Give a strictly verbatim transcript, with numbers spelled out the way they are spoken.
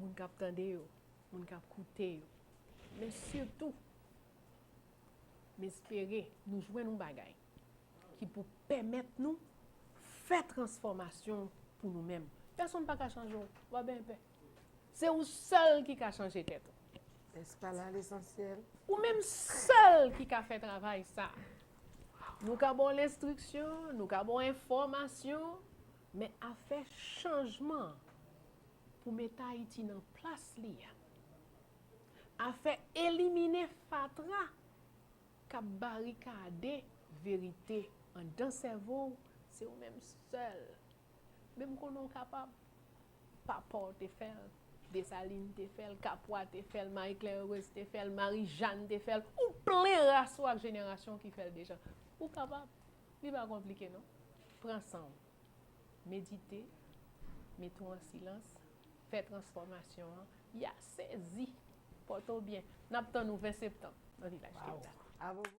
Moun k ap tande yo, moun k ap koute yo. Men sitou, m espere nou jwenn yon bagay ki pou pèmèt nou fè transfòmasyon pou nou menm. Pèsonn pa ka chanje w, w ap byen pè. Se ou sèl ki ka chanje tèt ou. Est-ce pas là l'essentiel? Ou menm sèl ki ka fè travay sa. Nou ka ba w lenstriksyon, nou ka ba w enfòmasyon, men afè chanjman pou mete Ayiti nan plas li a, afè elimine fatra k ap barikade verite anndan sèvo w, se ou menm sèl. Men m konnen w kapab. Papa w te fè l, Desalin te fè l, Kapwa te fè l, Marie Claire Heureuse te fè l, Marie Jeanne te fè l, ou plen ras ou ak jenerasyon ki fè l deja. Ou kapab. Li pa konplike non. Pran san w. Medite, mete w an silans, fè transfòmasyon an. Ya sezi. Pòte w byen. N ap tann ou ven septanm nan Vilaj Kebla. Avo